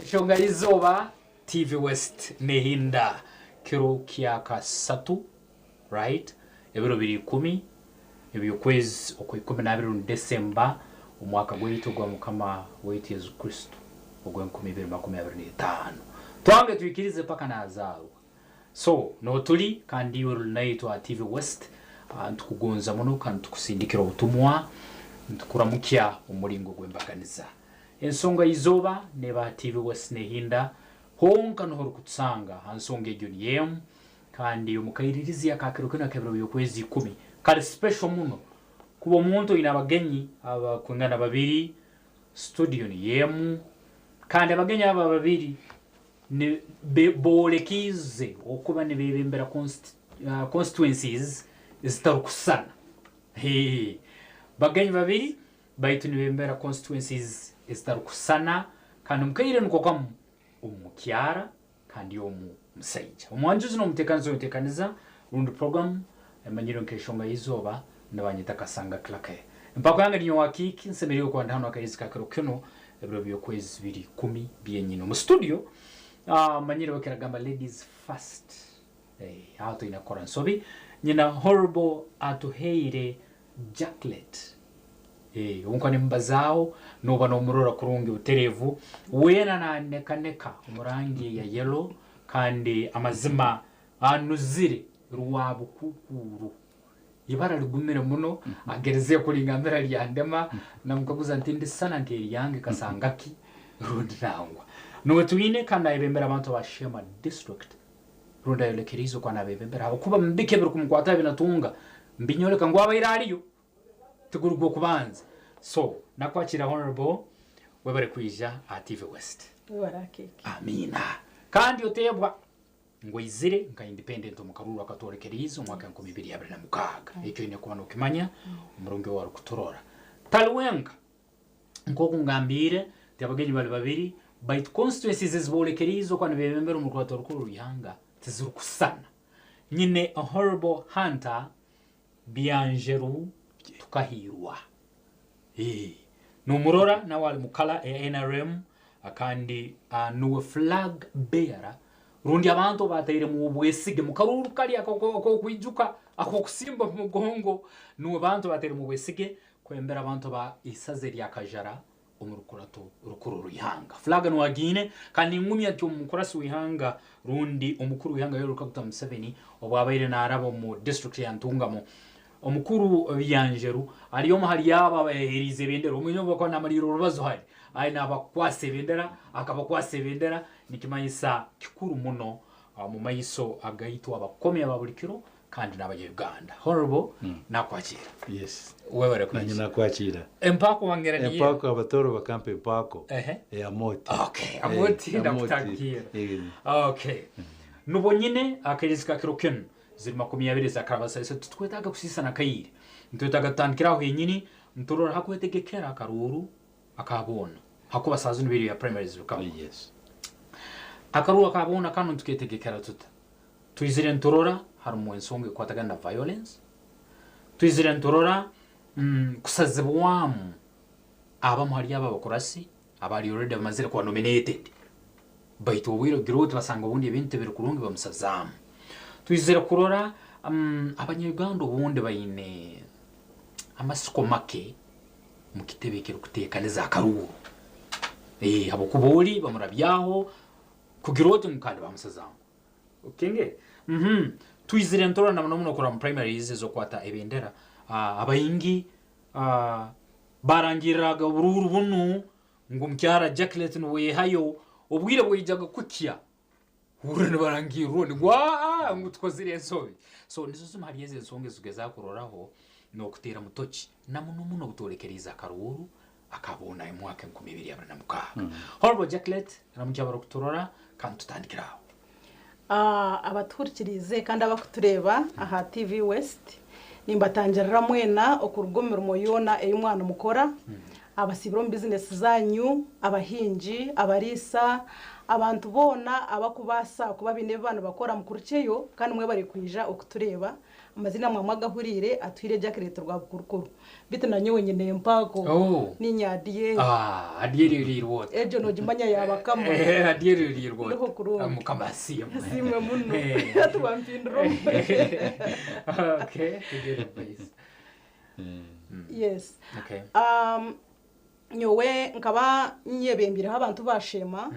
Enshonga y'eizooba TV West nehinda kiro kya kasatu right ebiro biri ikumi eby'okwezi okw'ikumi n'abiri rundi December omwaka gwaitu ogwa mukama waitu Yesu Kristo ogw'enkumi ibiri 25. Twange twikirize paka nazaarwa. So noturi kandi iwe ruri naitwe aha TV West nitukugonza muno kandi nitukusindikira obutumwa nitukuramukya omu muringo gw'embaganiza. Ensonga y'eizooba neeba aha TV West nehinda honka niho orikutusanga aha nsonga egyo niyo emu kandi omu kairirizi aka kiro kinu ak'ebiro by'okwezi ikumi kari special muno kuba omuntu oine abagenyi abakwingana babiri studio niyo emu kandi abagenyi aba babiri ni boorekiize okuba nibeebembera constituencies ezitarikushushana. Bagenyi babiri baitu nibeebembera constituencies ezitarikushushana kandi omu kaire niko kamu omu mukyara kandi omu musaija. Omwanjuzi n'omuteekaniza ow'enteekaniza rundi puroguramu emanyirwe nk'Enshonga y'Eizooba nibanyeta Kasanga Clarke. Empako yange ni owa Kiiki, nsemereirwe kuba ndi hanu akairizi ka kiro kinu ebiro by'okwezi biri ikumi byenyini. Omu studio manyire bakira kugamba ladies first. Aho toine kukora nsobi. Nyina Horrible Atuhaire Jacklet. Obu nkuba nimbazaaho nooba noomurora kurungi butereevu. Weena naanekaneka omu rangi eya yellow kandi amazima anuzire rwabukukuuru. Ibara rigumire muno, agerizeho kuringambira ryandema, namukaguza nti ndisisana nk'eryange kasanga ki rundi nangwa. Nuwe twine kandi nayebembera abantu aba Sheema district rundi ayolekeriize oku anabebembera ahabw'okuba mubike ebirikumukwataho ebinatunga mbinyoreka ngu abaire ariyo tiguri gw'okubanza. So nakwakira Honourable webare kwija aha TV West. Webare Akeke. Amiina. Kandi oteebwa. Ngu aizire nka independent omu karuuru akatworekereize omu mwaka 2026. Ekyo oine kuba nokimanya omurungi ou arikuturora. Tari wenka. Nk'oku ngambiire nti abagenyi bari babiri baitu constituencies ezi borekeriize okuba nibebembera omu rukurato rukuru rw'eihanga tizirikusisana. Nyine Horrible Hunter Byanjeru Tukahiirwa. Nomurora nawe ari mu colour eya nrm kandi niwe flag bearer rundi abantu abatairemu obwesige mu karuuru kari ak'okwijuka ak'okusimba omu mugongo niwe bantu abatairemu obwesige kwembera abantu ba isaza erya Kajara omu rukurato rukuru rw'eihanga. Flag niwe agiine kandi ningumya nti omukurasi w'eihanga rundi omukuru w'eihanga Yoweri Kaguta Museveni obu abaire naaraba omu disiturikiti ya Ntungamo Omukuru Byanjeru ari omwe ahari abo abayahereize ebendera. Omwanya ogu akaba namariira orubazo hari ayi nabakwasa ebendera, akabakwasa ebendera nikimanyisa kikuru muno omu maiso agaitu abakomi aba buri kiro kandi n'abanya Uganda. Honourable nakwakira. Yes. Webare Nanye kwija. nakwakira. Empako wangera niyo. Empako abatoro bakampa empako Ehe. eya moti. Okay, amoti Eh, nakutagira. Eh, Okay. Nubwo nyine akairizi ka kiro kinu Ziri makumi abiri ez'akarabasaiso titwetaaga kusiisana kaire. Nitwetaaga tutandikire aho henyini niturora hakwetegekera akaruuru aka boona hakuba saaha zinu biri bya primaries bikahwa. Yes. Akaruuru aka boona kanu nituketegekera tuta? Twizire niturora harumu ensonga ekukwatagana na violence, twizire niturora kusazibwamu abamu hali abo abakurasi abari already bamazire kuba nominated baitu obwire ogira oti basanga obundi ebintu tibiri kurungi bamusazaamu. Twizire kurora abanya-Uganda obundi baine amasiko make omu kitebe ekirikuteekaniza akaruuru habwokuba ori bamurabyaho kugira oti ngu kandi bamusazaamu. Okenge? Twizire niturora na muno muno kuraba omu primaries ez'okukwata ebendera abaingi Baarangiriraga oburuuru bunu ngu omukyara Jacklet nuwe yehayo, obwire bwaijaga kukya hurra nibarangirra ondi ngu aa ngu tukozire ensobi. So nizo zimu hali ezo ensonga ezi tugezaho kuroraho n'okuteera mutoki na muno muno obutworekeriize akaruuru aka boona omwaka 2026. Honourable Jacklet ramukya abarikuturora kandi tutandikire aho. Abatuhurikiriize kandi abarikutureeba aha TV West, nimbatangirira mwena okuruga omu mirimo yoona ei mwaba nimukora, abasiibire omu bizinesi zaanyu, abahingi, abariisa, abantu boona abarikubaasa kuba baine ebi baba nibakora mukurukyeyo kandi mwebare kwija okutureeba. Amazina mwaba mwagahuriire, Atuhaire Jacqueline Rwabukurukuru. Beitu nanyowe nyine empaako. Oh. Niinye Adieri. Ah, Adieri oriirwe ota? Egyo noogimanya ya bakama. Eh, Adieri oriirwe ota? Ndiho kurungi. Mukama asiimwe. Asiimwe muno. Eh. Hati wampindura omu. Okay, tugende omu maiso. Yes. Okay. Nyowe nkaba nyebembireho abantu ba Sheema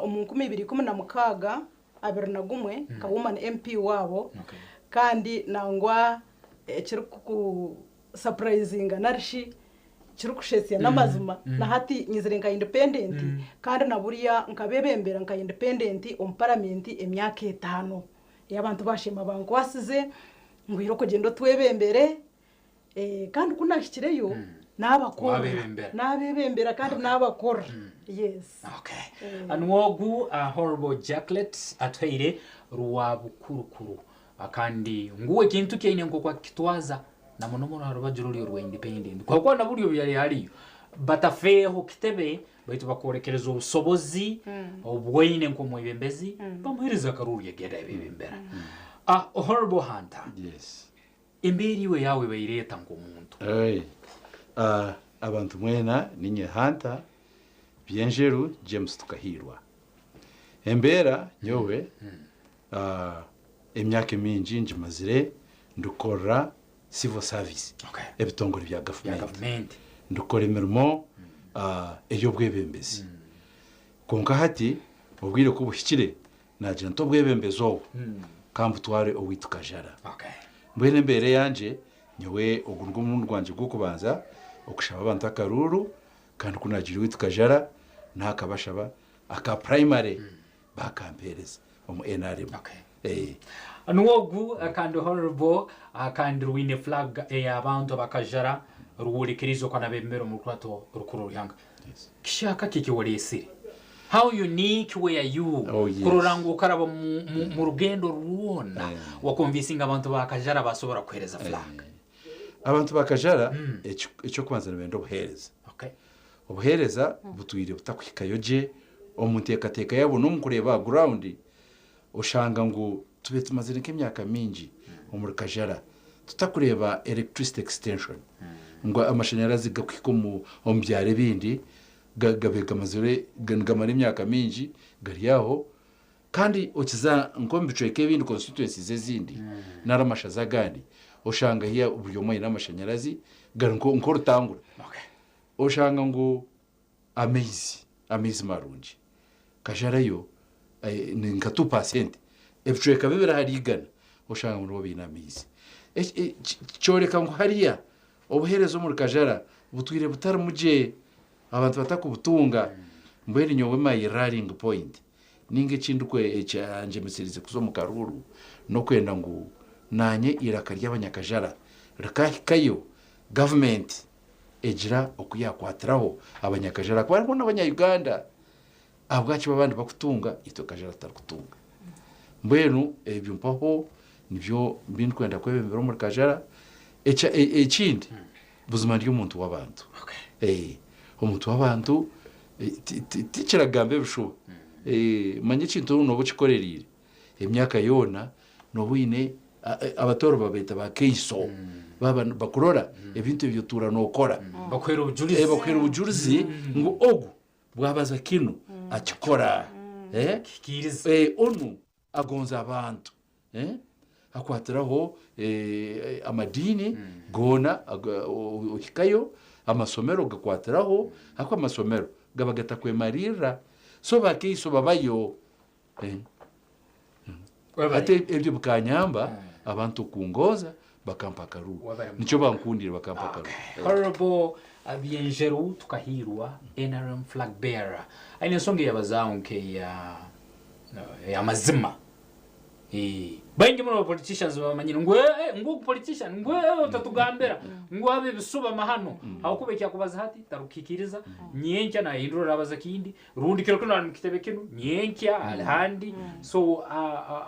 omu 2016, 21 nka woman MP waabo kandi nangwa ekirikukusapurayizinga nari shi ekirikushetsya n'amazima na hati nyizire nka independent kandi na buriya nkabebembera nka independent omu paramenti emyaka etaano ei abantu ba Sheema bankwasize ngu irooko ogyende otwebembere. Kandi ku naahikireyo naabakora. Waabebembera. Naabebembera kandi naabakora. Yes. Okay. Nwogu Honorable Jacklet Atuhaire Rwabukurukuru kandi ngu ekintu kyaine nk'oku akukitwaza na muno muno aha rubaju ruri orwa independent kuhakuba na buri obu yari hariyo batafeeho kitebe baitu bakoorekereza obusobozi obwaine nk'omwebembezi bamuheereza akaruru yagenda yabebembera. Honorable Hunter. Yes. Embeera iwe yaawe ebaire eta nk'omuntu? Hey. Abantu mwena ninye Hunter Byenjeru James Tukahiirwa. Embeera nyowe emyaka emingi ngimazire ndikukorera civil service ebitongore bya Bya gavumenti. gavumenti. Ndikukora emirimo ey'obwebembezi. Kwonka hati obwire ku buhikire naagira nti obwebembezi obu ka mbutware owaitu Kajara. Mbwenu embeera eyangye nyowe ogu nigwo murundi gwangye gw'okubanza okushaba abantu akaruuru kandi ku naagiire owaitu Kajara naakabashaba aka primary baakampeereza omu NRM. Niwe ogu kandi Honourable kandi rwine flag ey'abantu abakajara rworekerize oku anabembera omu rukurato rukuru rw'eihanga. Kishaka ki eki wareesire? How unique were you Oh, yes. kurora ngu okaraba mu rugendo rwona wakonvinsinga abantu ba Kajara basobora kukuheereza flag? Abantu ba Kajara eky'okubanza nibenda obuheereza. Obuheereza butwire butakuhikayo gye omu nteekateeka yaabo n'omu kureeba aha ground oshanga ngu tube tumazire nk'emyaka mingi omuri Kajara tutakureeba electricity extension ngu amashanyarazi gakuhika omu byaro ebindi gabe gamazire nigamara emyaka mingi gari aho kandi okiza nk'omu bicweka ebindi constituencies ezindi nari amashaza agandi oshanga hiya buri omwe aine amashanyarazi gari nk'orutangura. Oshanga ngu amaizi, amaizi marungi Kajara yo ni nka 2% ebicweka bibiri ahari igana oshanga ngu nibo baine amaizi. Kyoreka ngu hariya obuheereza omuri Kajara butwire butarimu gye abantu batakubutunga. Mbwenu nyowe my rallying point ninga ekindi ekyangyemesereize kuza omu karuuru n'okwenda ngu naanye eiraka ry'abanyakajara rikahikayo gavumenti egira oku yaakwatiraho abanyakajara ahakuba hariho n'abanya-Uganda ahabwaki bo abandi bakutunga itwe Kajara tutarikutunga. Mbwenu ebyo mpaho nibyo mbindikwenda kwebembera omuri Kajara. Ekindi buzima ndi omuntu w'abantu. Omuntu w'abantu tikiragamba ebishuba. Manya ekintu nooba okikorereire emyaka yoona nooba oine abatooro babeeta ba keiso baaba bakurora ebintu ebi otuura nookora. Bakuheera obujurizi. Bakuheera obujurizi ngu ogu bwabaza kinu akikora. Akihikiiriza. Onu agonza abantu. Akwatiraho amadiini goona ohikayo, amasomero gakwatiraho, ahakuba amasomero gaba gatakwemariirira. So ba keiso babayo. Hati ebyo bikanyamba abantu kungonza bakampa akaruuru. Wabare Nikyo bankundire bakampa akaruuru. Honorable Byenjeru Tukahirwa, NRM flag bearer. Aine ensonga eyabazaaho nk'eya ey'amazima. Baingi muno politicians bamanyire ngu ngu politician ngu otatugambira ngu abe ebisuba mahano. Ahakuba ekyakubaza hati tarukikiriza, nyenkya nahindura arabaza kindi, rundi kiro kinu ari mu kitebe kinu, nyenkya ari handi. So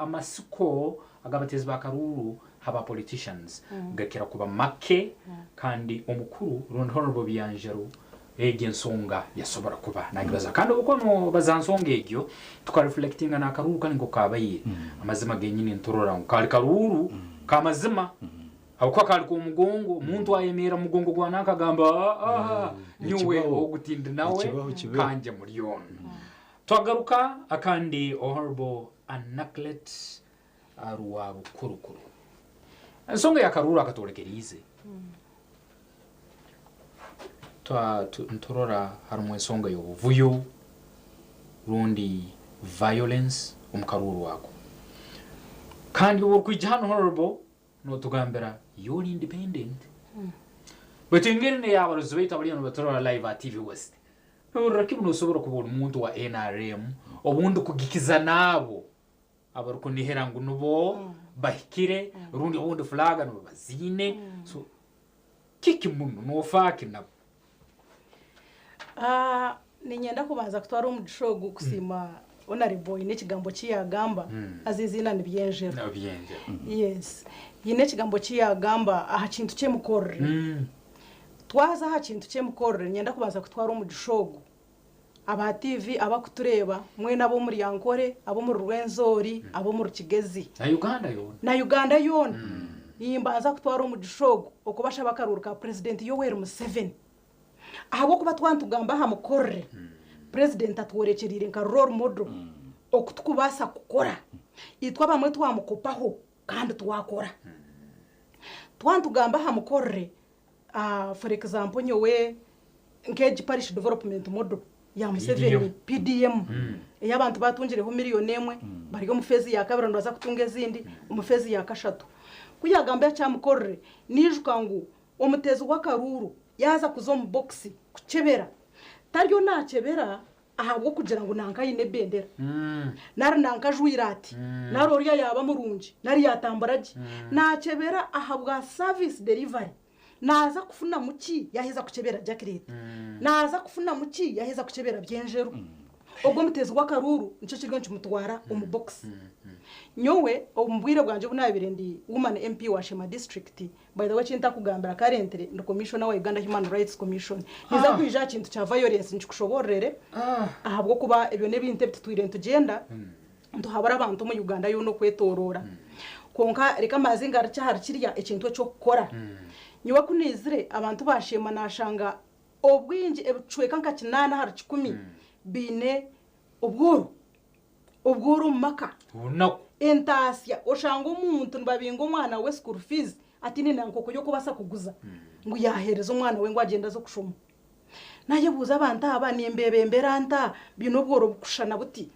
amasiko ag'abateezi ba karuuru haba politicians gakira kuba make kandi omukuru rundi Honorable Byanjeru egyo ensonga yasobora kuba nagibaza. Kandi obu okuba nobaza nsonga egyo tukareflectinga n'akaruuru kani nko kabaire amazima genyini nturora ngu kari karuuru. Kamazima habwokuba kali k'omugongo, omuntu ayemerra mu mugongo gwa nanka agamba, "Ah, nyowe Ekibaho. ogu tindi nawe, Ekibaho kibeho. kanje muri onu." Twagaruka akandi, Honorable Anaclet Rwabukurukuru, ensonga yakaruru akatwolekeriize. Nturora harimu ensonga y'obuvuyo rundi violence omu karuru ako, kandi obu orukwija hanu, Honorable, notugambira you're independent, baitu engeri neyabarozi baitu abariyo nibaturora live at TV West, norora kimu nosobora kuba ori muntu wa NRM obundi kugikiza naabo abarikunihira ngu nubo bahikire, rundi obundi flaga nibo baziine. So kiki muno nofaaki nabo? Ah, ninyenda kubanza kutwara omugisha ogu kusiima Honorable n'ekigambo kiyagamba aziziina nibyenjero. Byenje. Yes, yine ekigambo kiyagamba aha kintu ky'emikorere. Twaza aha kintu ky'emikorere, nyenda kubanza kutwara omugisha ogu, aba TV abakutureeba mwena, ab'omuri Ankore, ab'omuri Rwenzori, ab'omuri Kigezi na Uganda yoona. Na Uganda yoona, nimbanza kutwara omugisha ogu okubashaba akaruru ka Purezidenti Yoweri Museveni, ahabwokuba twantugamba aha mukorere, Purezidenti atworekyerire nka role model oku tukubaasa kukora. Itwe abamwe twamukopaho kandi twakora. Twantugamba aha mukorere, for example, nyowe nk'egi parish development model ya Museveni, PDM, ey'abantu batungireho 1 million, bari omu phase ya kabiri, nibaza kutunga ezindi omu phase ya kashatu. Kuyagamba ekyamukorere, nijuka ngu omutezi w'akaruru yaza kuza omu bokisi kukyebera, taryo nakyebera ahabw'okugira ngu nanka aine ebendera, nari nanka ajwire ati, nari oriya yaba murungi, nari yatambura gye. Nakyebera ahabwa service delivery. Naza kufuna muki yaheza kukyebera Jacqueline? Naza kufuna muki yaheza kukyebera Byenjeru? Ogwo omutezi w'akaruru nikyo kiriyo nikimutwara omu bokisi. Nyowe omu bwire bwangye obu nabire ndi woman MP wa Shema District, by the way, kintakugambira, currently ndi commissioner wa Uganda Human Rights Commission. Niza kwija aha kintu kya violence nkikushoborere, ahabwokuba ebyo n'ebintu ebi tutwire nitugyenda ntuhabura abantu omu Uganda yoona okwetorora. Konka reka amazi ngarukye ahari kirya ekintu ekyokukora. Nyowe kunizire abantu bashema, nashanga obwingi, ebicweka nka 80 biine obworo omu maka. Obunaku. Entaasya, oshanga omuntu nibabinga omwana we school fees, atine na nkoko yokubaasa kuguza ngu yaheereza omwana we ngu agyende aze okushoma. Nayebuuza, abantu aba nimbebembera nta biine obworo bukushushana buti?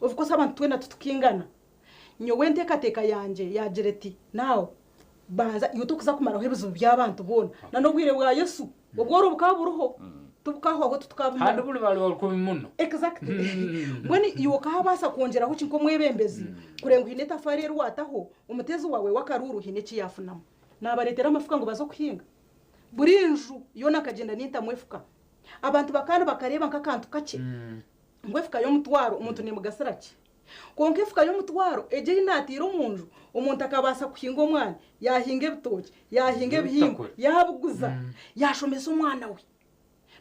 Of course abantu twena tutukingana. Nyowe enteekateeka yangye yagira eti, naawe banza iwe tokuza kumaraho ebizibu by'abantu boona. Na n'obwire bwa Yesu obworo bukaba buriho, tubukahwaho, tutukabumara. Kandi buli bali barikubi muno. Exactly. Mbwenu iwe okabaasa kwongyeraho ki nk'omwebembezi kureba ngu hiine etafaari eri wataho, omutezi wawe w'akaruru hiine eki yafunamu? Nabareetera amafuka ngu baze okuhinga. Buri nju yoona akagyenda nintamu efuka. Abantu bakaba bakareeba nk'akantu kakye, ngu efuka y'omutwaro omuntu nemugasira ki? Konka efuka y'omutwaro egyo ei naatiire omu nju, omuntu akabaasa kuhinga omwana, yahinga ebitookye, yahinga ebihingwa, Ebitakuri. yabuguza, yashomesa omwana we.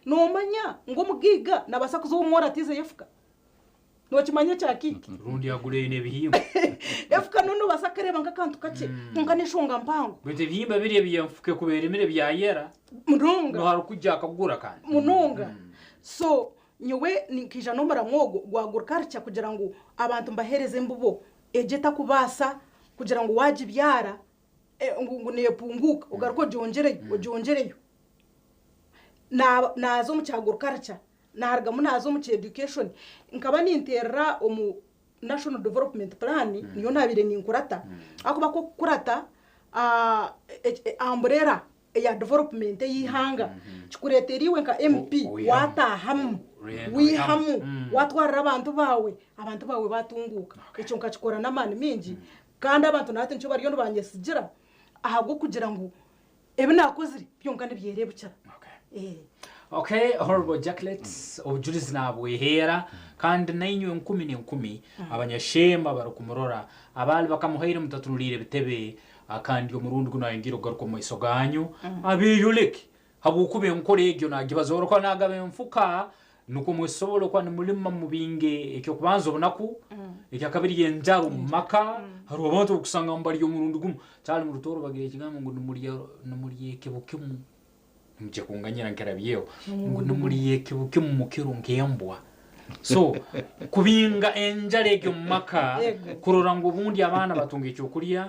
Noomanya ngu omugaiga nabaasa kuza ow'omworo atiizeyo efuka? Nokimanya ekya kiiki? Rundi agureyo n'ebihimba. Efuka no nobaasa kukareeba nk'akantu kakye, konka n'enshonga mpango. Baitu ebihimba biri ebyenfuka kuba erimire byayera, Munonga. noharukujja akagura kandi. Munonga. So nyowe nkaija n'omuramu ogwo gwa agriculture kugira ngu abantu mbaheereze embubo egyo etakubaasa kugira ngu wagibyara ngu neepunguuka, ogaruke ogyongyereyo, ogyongyereyo. Naaza omu kya agriculture, narugamu naaza omu kya education. Nkaba ninteerera omu National Development Plan, niyo nabiire ninkurata, ahakuba kokukurata umbrella eya development ey'ihanga kikureetera iwe nka MP Wihamu. watahamu, Reno, wihamu, watwarira abantu bawe batunguuka. Ekyo nkakikora n'amaani mingi, kandi abantu nahati nikyo bariyo nibanyesigira, ahabw'okugira ngu ebi nakozire byonka nibyerebukira. Okay, Honorable Jacqueline, obujulizi nabweheera, kandi nainywe enkumi n'enkumi abanyashema barikumurora abaali bakamuhaire mutatunuliire ebitebe, kandi omurundi guno ayongere okugaruka omu maiso ganyu abeyoleke, habwokuba enkora egyo nagibaza orokuba nagaba enfuka. Nukwo mwesobole okuba nimulima mubinge ekyokubanza obunaku, ekyakabiri enjara omu maka. Hariho abantu abokusanga nibarya omurundi gumu. Kyali mu Rutooro bagira ekigambo ngu nimurya nimurya ekibu kimu. Nimwija kunganyira nkirabyeho. Ngu nimurya ekibu kimu mukiro nk'embwa. So kubinga enjara egyo omu maka, kurora ngu obundi abaana batunga ekyokurya,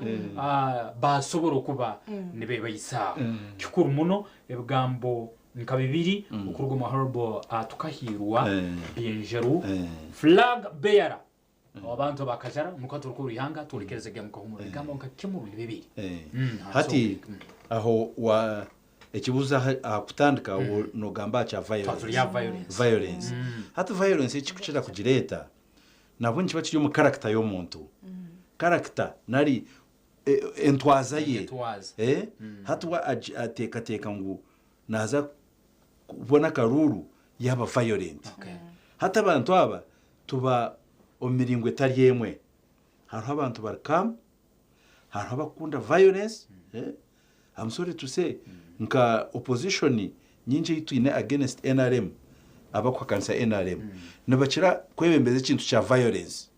basobora okuba nibebaisaaho. Kikuru muno ebigambo Nka bibiri okuruga omu Honourable Tukahiirwa Byenjeru, Flag Bearer ow'abantu aba Kajara omu Katoro k'Oruhanga tworekereze gye mukahumura ebigambo nka kimwe rundi bibiri. Aha Hati nsonga egi. aho wa ekibuuzo aha aha kutandika nogamba aha kya Twaba turi aha violence. violence. Hati violence ekikukira kugireeta nabwo nikiba kiri omu character y'omuntu. Character nari entwaza ye. Entwaza. Hati we ateekateeka ngu naaza kubona akaruuru yaaba violent. Hati abantu aba tuba omu miringo etari emwe. Hariho abantu bari calm, hariho abakukunda violence, I'm sorry to say nka opposition nyingi ei twine against nrm, abakuhakanisa nrm, nibakira kwebembeza ekintu kya violence.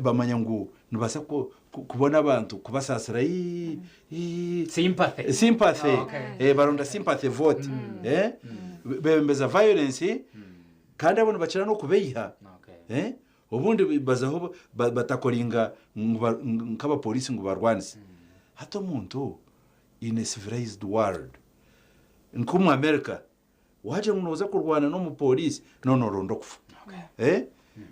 Bamanya ngu nibabaasa kubona abantu kubasaasira ii Sympathy. Sympathy. Okay. Baronda sympathy vote. Bebembeza violence kandi abo nibakira n'okubeiha. Okay. Obundi bazaho batakoringa ngu nk'abapoliisi ngu barwanise. Hati omuntu in a civilized world nk'omu America Waagira ngu nooza kurwana n'omupooriisi, nooba nooronda okufa.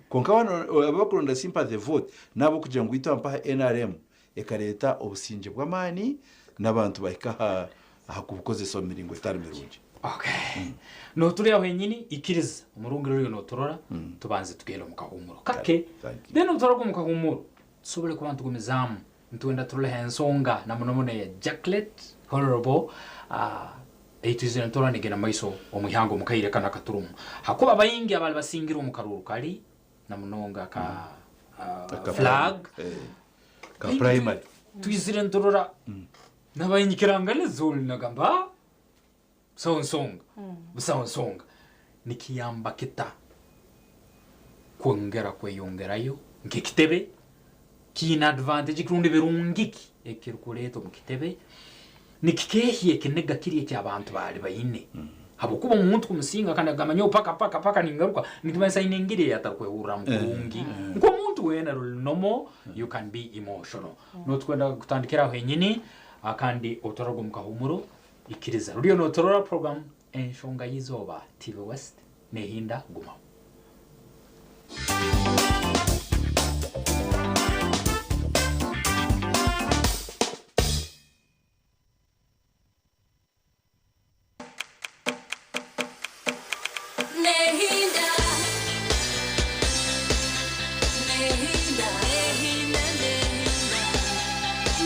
Kwonka abakuronda sympathy vote n'ahabw'okugira ngu itwe mpaha nrm ekareeta obusingye bw'amaani n'abantu bahika aha kubukozesa omu miringo etari mirungi. Okay. Nooturi aho henyini, ikiriza omurungi ruriyo nooturora, tubanze tugende omu kahuumuro kake. Thank you. Then obu turaruga omu kahuumuro, tusobole kuba nitugumizaamu Nitwenda turoleho ensonga na muno muno eya Jacklet Honourable ei twizire niturora negenda mu maiso omu ihanga omu kaire kanu akaturumu hakuba baingi abali basingirwe omu karuuru kali na munonga aka flag Ka primary. Twizire niturora nabanyikiranganiza oli nagamba Busaho nsonga, busaho nsonga. Nikiyamba kita kwongera kweyongerayo nk'ekitebe? Kiine advantage ki rundi birungi ki ekirikureeta omu kitebe? Nikikeehya ekiniga kiri eki abantu baali baine? Habwokuba omuntu kumusinga kandi akagamba nyowe paka paka paka ningaruka, nikimanyisa aine engeri ei atarikwehurramu kurungi. Nk'omuntu weena ruri normal, you can be emotional. Notwenda kutandikira aho henyini kandi oturaruga omu kahuumuro. Ikiriza ruriyo notorora program Enshonga y'eizooba TV West nehinda gumaho. Nehinda Nehinda Nehinda Nehinda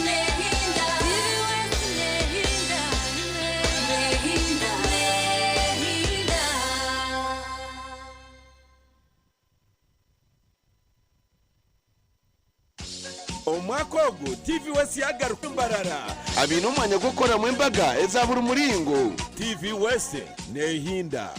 Nehinda Nehinda Nehinda Nehinda. Omwaka ogu, TV West yagaruka Mbarara. Abaine omwanya gw'okukoramu embaga eza buri muringo. TV West nehinda.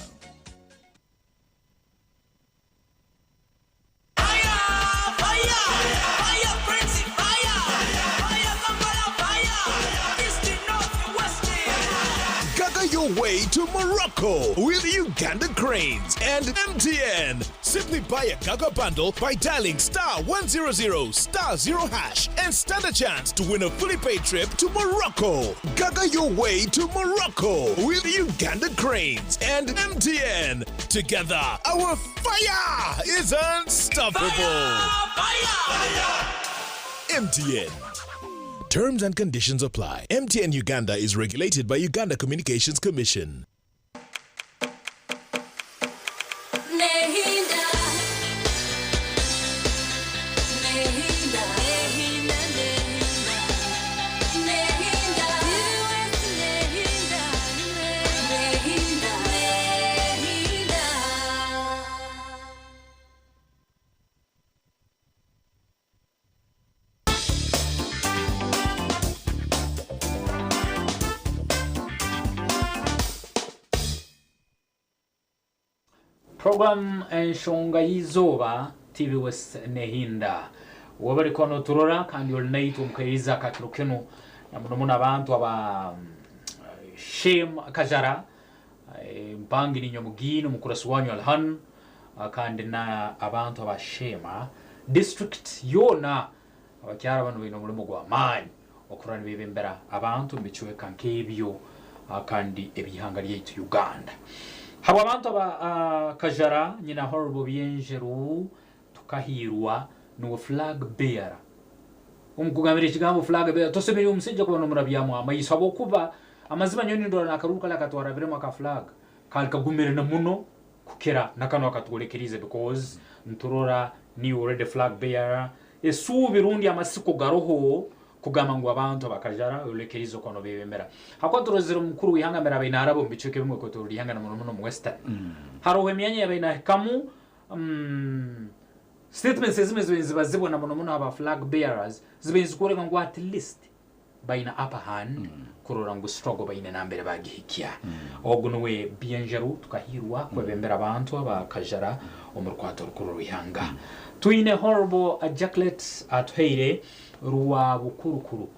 Gaga your way to Morocco with Uganda Cranes and MTN. Simply buy a Gaga bundle by dialing star 100 star 0 hash and stand a chance to win a fully paid trip to Morocco. Gaga your way to Morocco with Uganda Cranes and MTN. Together, our fire is unstoppable. MTN. Terms and conditions apply. MTN Uganda is regulated by Uganda Communications Commission. Nehinda Nehinda Nehinda Nehinda Nehinda Nehinda Nehinda. Program Enshonga y'eizooba TV West nehinda. Webare kuba noturora kandi ori naitwe omu kairiza aka kiro kinu na muno muno abantu aba Shem Kajara Mpangi niinywe mugiine omukurasi wanyu ali hanu kandi na abantu aba Sheema district yoona abakyara banu baine omurimo gw'amaani okurora nibebembera abantu omu bicweka nk'ebyo kandi eby'ihanga ryaitu Uganda. Habw'abantu aba Kajara nyina Horrible Byenjeru Tukahiirwa niwe flag bearer. Omu kugambira ekigambo flag bearer tosemereire omusaija kuba nomurabyamu amaiso habwokuba amazima nyowe nindora nakaruru kari akatwarabiremu aka flag kari kagumire na muno kukira nakanu akatworekerize because niturora niiwe already flag bearer esuubi rundi amasiko garoho kugamba ngu abantu abakajara orekerize okuba nobebembera hakuba turozire omukuru w'ihanga mbere abaire naraba omu bicweka ebimwe kwetorora ihanga na muno muno omu western haroho emyanya eyabaire nahikamu Statements ezimwe zibaire nizibazibwa na muno muno aba flag bearers zibaire nizikworeka ngu at least baine upper hand kurora ngu struggle baine nambere bagihikya. Ogu niwe Byenjeru Tukahirwa kwebembera abantu aba Kajara omu rukwato rukuru rw'ihanga. Twine Honourable Jacklet Atuhaire Rwabukurukuru.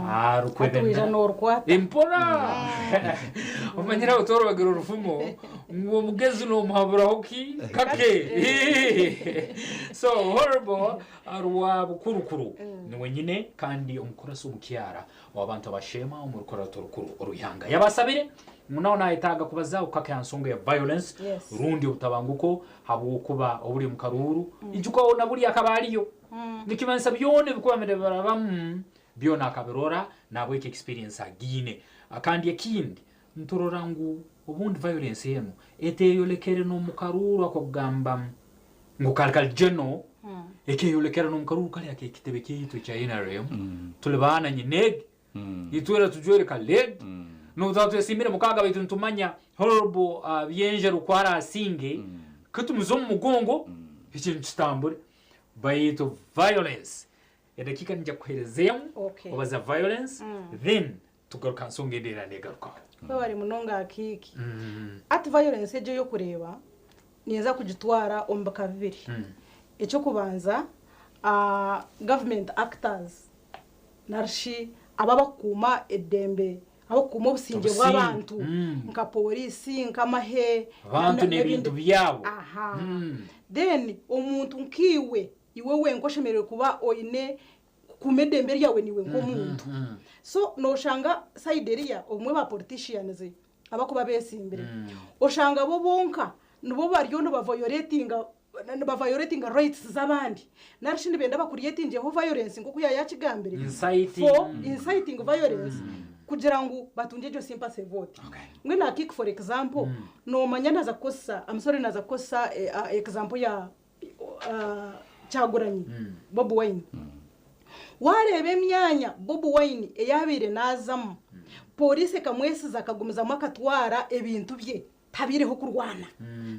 Hati waija norukwata. Empora! Omanyire aho tworobagira orufumo ngu omugezi nomuhaburaho ki? Kake! So horrible rwa bukurukuru niwe nyine kandi omukurasi omukyara ow'abantu abasheema omu rukurato rukuru orw'ihanga. Yabasabire ngu nawe nayetaaga kubazaho kake aha nsonga ya violence rundi obutabanguko habwokuba oburi omu karuuru. Ijuka na buri akaba ariyo. Nikimanyisa byona ebikuba nibirabamu byona akabirora nahabweki experience agiine. Kandi ekindi niturora ngu obundi violence enu eteyolekere n'omu karuuru ak'okugamba ngu kari kari general, ekeyolekera n'omu karuuru kari ak'ekitebe kyaitu ekya nrm, tuli baana nyina egi, itwena tujwaire ka red, n'obu twaba twesiimire mukaaga baitu nitumanya Honourable Byenjeru ku araasinge, kutumuza omu mugongo ekintu kitambure. Baitu violence edakiika ningya kukuhereza emu Okay. obaza violence then tugaruka aha nsonga endi eraba negarukaho. Webare munonga Akiiki. Hati violence egyo ey'okureeba ninza kugitwara omu bika bibiri. Eky'okubanza, government actors narishi abo abakukuuma eddembe abarikukuuma obusingye Obusingye, bw'abantu nka pooriisi, nk'amahe Abantu n'ebintu byabo. Aha. Then omuntu nkaiwe, iwe wenka oshemereire kuba oine kukuuma eddembe ryawe naiwe nk'omuntu. So nooshanga sayidi eriya obumwe ba politicians abarikuba beesimbire, oshanga bo bonka nibo bariyo nibavayoretinga niba violatinga rights z'abandi nari shi nibenda bakurietingeho violence nk'oku yaaba yakigambire Inciting. for inciting violence kugira ngu batungye egyo sympathy vote. Mbwenu aha kick for example noomanya naaza kukozesa I'm sorry naaza kukozesa example ya Kyagulanyi Bobi Wine. Waareeba emyanya Bobi Wine ei abaire naazamu pooriisi ekamwesiza akagumizamu akatwara ebintu bye. Tabaireho kurwana,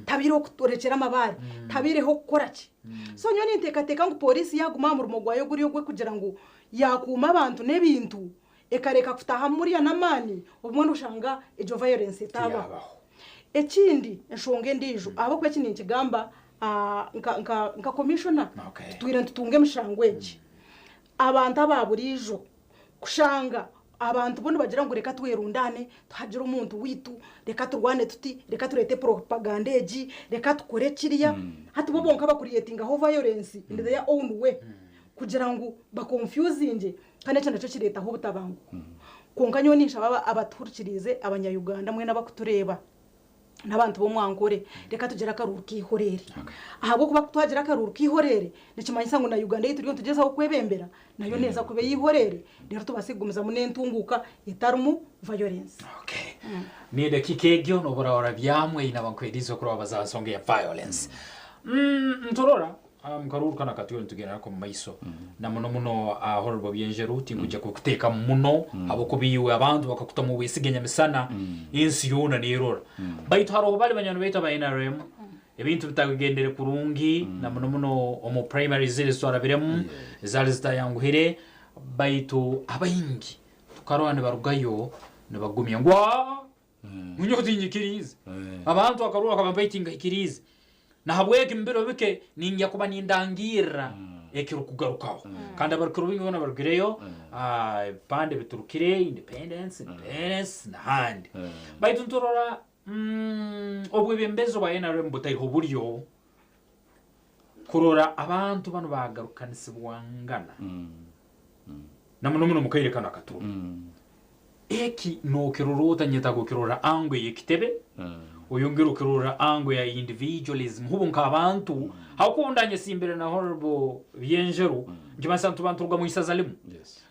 tabaireho kuturekyera amabaare, tabaireho kukora ki. So nyowe ninteekateeka ngu pooriisi yaaguma aha murimo gwayo guri ogw'okugira ngu yaakuuma abantu n'ebintu, ekareka kutaahamu muriya n'amaani, obumwe noshanga egyo violence etaabaho. Tiyaabaho. Ekindi, enshonga endiijo, ahabw'okuba eki ninkigamba nka nka nka commissioner, tutwire nitutunga emishango egi. Abantu aba buriijo Kushanga abantu bo nibagira ngu reka twerundaane tuhagire omuntu waitu, reka turwane tuti, reka tureete propaganda egi, reka tukore kiriya. Hati bo bonka bakurietingaho violence in their own way kugira ngu bakonfyuzingye kandi ekyo nakyo kireetaho obutabanguko. Kwonka nyowe ninshaba abatuhurikiriize abanya-Uganda mwena abakutureeba, n'abantu b'omu Ankole, reka tugire akaruuru k'eihoreere. Ahabw'okuba ku twagira akaruuru k'eihoreere, nikimanyisa ngu na Uganda ei turiyo nitugyezaho kwebembera nayo neeza kuba ey'eihoreere, reero tubaase kugumizamu n'entunguuka etarimu violence. Okay. N'edakiika egyo nooba orabyamwe eine abankweriize okuraba baza aha nsonga ya violence. Niturora Omu karuuru kanu akaturiyo nitugyenda nako omu maiso na muno muno Honourable Byenjeru tinkwija kukuteekamu muno habwokuba iwe abantu bakakutamu obwesige nyamisana ensi yoona nerora baitu haroho bali banywani baitu aba nrm ebintu bitagendere kurungi na muno muno omu primaries ziri ezitwarabiremu ezaali zitayanguhire baitu abaingi tukarora nibarugayo nibagumya ngu aah nyowe tinyikiriize abantu akaruuru akaba baitu tingahikiriize. Nahabweki omu biro bike ningya kuba nindangirra ekirukugarukaho. Kandi abarukire baingi boona barugireyo, ebipande biturukire, Independence, Independence, n'ahandi. Baitu niturora obwebembezi obwa nrm butaiho buryo kurora abantu banu baagarukanisibwangana na muno muno omu kaire kanu akaturimu. Eki nokirora ota nyetaaga okirora angle ey'ekitebe, oyongere okirora angle ya individualism hubo nk'abantu habwokuba obu ndanyesimbire na Honourable Byenjeru nikimanyisa nituba nituruga mu isaza limu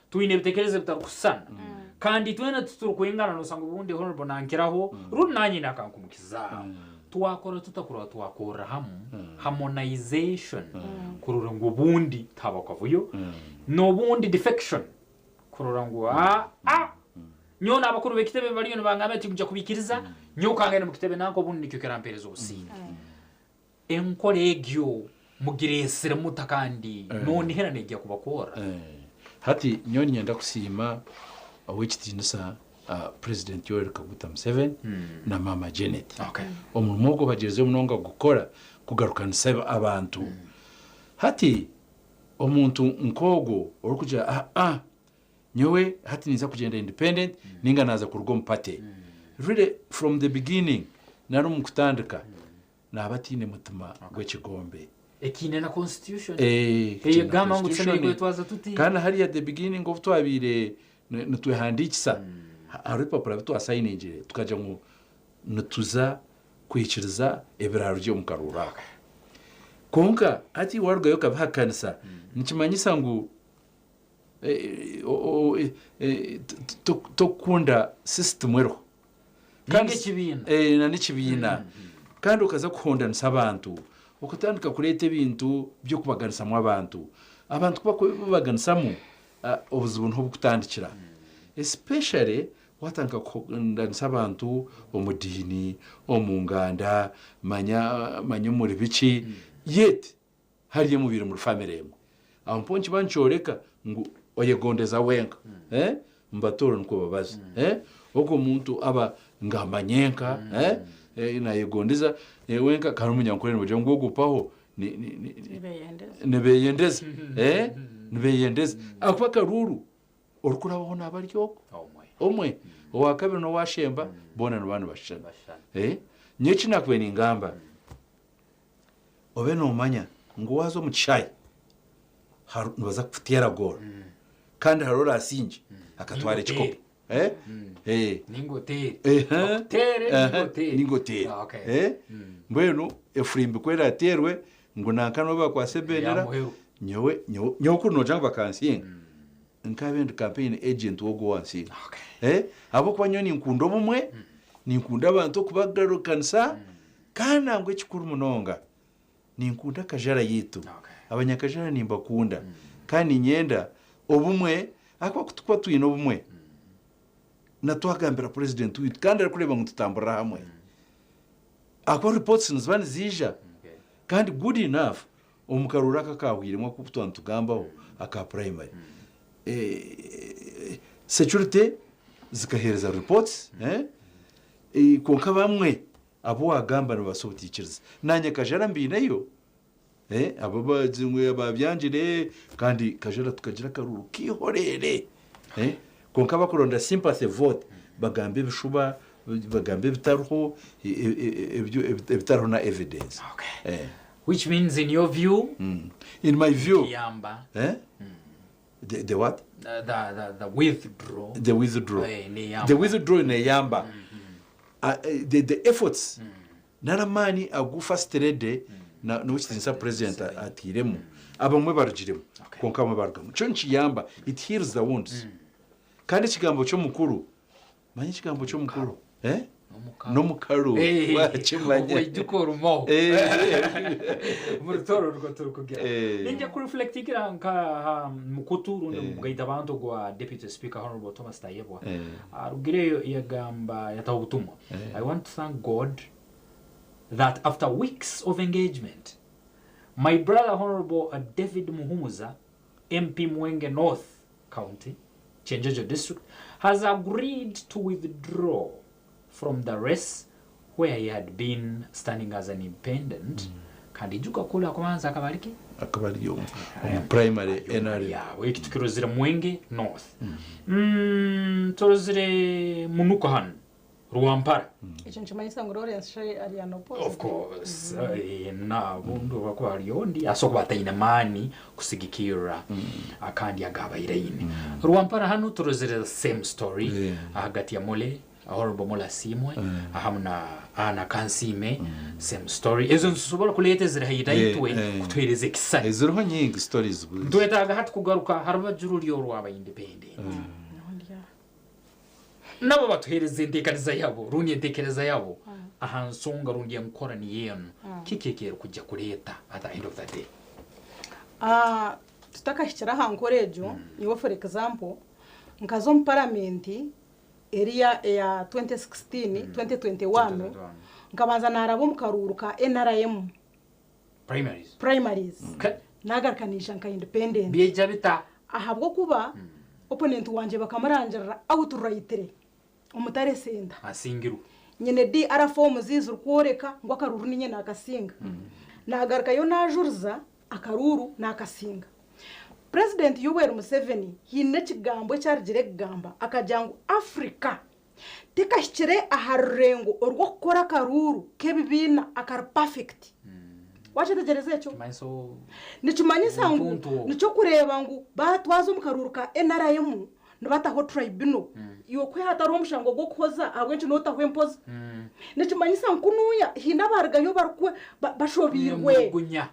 twine ebitekerezo ebitarukusisana kandi itwena titurukwingana nosanga obundi Honourable nankiraho rundi nanye nakankumukizaho twakora tuta kurora twakorra hamu harmonization kurora ngu obundi tihaba kavuyo n'obundi defection kurora ngu aa nyowe n'abakuru b'ekitebe bariyo nibangambira tinkwija kubiikiriza, nyowe kangende omu kitebe nanka obundi nikyo kirampeereza obusinge. Enkora egyo mugireesire muta kandi noonihira neija kubakorra? Hati nyowe niinyenda kusiima Ow'ekitiinisa Purezidenti Yoweri Kaguta Museveni na Maama Janet. Omurimo ogu bagyerizeho munonga kugukora kugarukanisa abantu. Hati Omuntu nk'ogwo orikugira aa nyowe hati ninza kugyenda independent ninga naaza kuruga omu party really from the beginning nari omu kutandika naaba ataine mutima gw'ekigombe. Ekiine na constitution eyegamba ngu tushemereire kwetwaza tuti. Kandi hariya the beginning obu twabaire nitwehandiikisa hariho ebipapura bi twasayiningire tukagira ngu nituza kwikiriza ebiraarugye omu karuuru aka. Kwonka hati waarugayo okabihakanisa, nikimanyisa ngu tokukunda sisitimu eriho. Ninga ekibiina. N'ekibiina. Kandi okaza kuhondanisa abantu, okatandika kureeta ebintu by'okubaganisamu abantu. Abantu ku barikubaganisamu, obuzibu niho burikutandikira. Especially Watandika kuhondanisa abantu omu diini, omu nganda, manya manya omuri biki, yet hariya mubaire muri family emwe. Aho mpaho nikiba nikyoreka ngu oyegondeza wenka. Omu batooro nikwo babaza. Ogwo omuntu aba ngamba nyenka, nayegondeza wenka kandi omunyankore nibagira ngu ogwo mpaho nibeyendeza. Nibeyendeza. Ahakuba akaruuru Orikurabaho naaba ari ogwo omwe, owa kabiri n'owashemba boona nibaba nibashushana. Nyowe eki naakubaire ningamba, obe noomanya ngu waaza omu kishaayi nibaza kukuteera goolo kandi hariho oraasingye akatwara ekikopo. Ninga oteere. Mbwenu efurimbi ku eraateerwe ngu nanka nibo baakwatsa ebendera, nyowe kuri noogira ngu bakansinga, Nkaabe ndi campaign agent w'ogwo owansinga. Eh, ahabw'okuba nyowe ninkunda obumwe, ninkunda abantu okubagarukanisa, kandi nangwa ekikuru munonga, ninkunda Kajara yaitu. Abanyakajara nimbakunda, kandi niinyenda obumwe ahakuba ku turikuba twine obumwe, na twagambira purezidenti waitu kandi arikureeba ngu nitutamburira hamwe, ahakuba reports niziba niziija, kandi good enough Omu karuuru aka akaahweiremu aku twaba nitugambaho aka primary, security zikaheereza reports kwonka bamwe abu waagamba nibabaasa obutaikiriza. Naanye Kajara mbiineyo, abo ngu baabyangire kandi Kajara tukagira akaruuru keihoreere. Kwonka abakuronda sympathy vote bagamba ebishuba, bagamba ebitariho, ebitariho na evidence. Which means in your view, In my view, nikiyamba eh? The what? The withdraw. The withdraw. Eh, neyamba. The withdraw neyamba. The efforts nari amaani agu first lady na n'owekitiinisa president atairemu abamwe barugiremu kwonka abamwe barugamu. Kyo nikiyamba, it heals the wounds. Kandi ekigambo ky'omukuru Manya ekigambo ky'omukuru. Eh? N'omukaru. Eh, Wakimanya. Obwaijuka orumaho. Eh. Omu Rutooro nukwo turikugira. Eh. Ninja kureflectingira nka aha mukutu rundi omu mugaita bantu ogwa Deputy Speaker Honourable Thomas Tayebwa. Eh. Arugireyo yagamba yataho obutumwa. I want to thank God that after weeks of engagement, my brother Honourable David Muhumuza, MP Mwenge North County, Kyenjojo District, has agreed to withdraw from the race where he had been standing as an independent. Kandi ijuka kuri akubanza akaba ari ki? Akaba ari omu primary NRM. Yawe eki tukirozire Mwenge North. Turozire Munuka hanu Rwampara. Ekyo nikimanyisa ngu Lawrence Shai ari unopposed. Of course, nabundi obu akuba ari ondi asobola kuba ataine maani kusigikirra akandi agabaire aine. Rwampara hanu turozire the same story ahagati ya Mole, Honorable Mole Asiimwe ahamu na Anna Kansiime, same story. Ezo nitusobora kuleeta eziri haihi naitwe kutuheereza ekisani. Eziriho nyingi stories. Nitwetaaga hati kugaruka ha rubaju ruri orwaba independent. Nabo batuheereza enteekaniza yabo rundi enteekereza yabo aha nsonga rundi enkora niyo enu. Kiki ekyerikujja kureeta at the end of the day? Tutakahikire aha nkora egyo, nyowe for example, nkaza omu paramenti eriya eya 2016, 2021, nkabanza naaraba omu karuuru ka NRM. Primaries. Primaries. Naagaruka naija nka independent. Byaija bita? Ahabw'okuba opponent wangye bakamurangirira outrightly omutare senta. Asingirwe. Nyine DR forms zirikworeka ngu akaruuru ninye naakasinga. Naagarukayo naajuriza akaruuru naakasinga. President Yoweri Museveni haine ekigambo eki arugire kugamba akagira ngu Africa tekahikire aha rurengo orw'okukora akaruuru k'ebibiina akari perfect. Wakyetegyereza ekyo? Nikimanyisa ngu nikyo kureeba ngu baatwaza omu karuuru ka NRM nibataho tribunal. Iwe ku hatariho omushango gw'okuhoza ahabw'enki nootaho empoza? Nikimanyisa ngu kunuuya haine abarugayo bashobeirwe.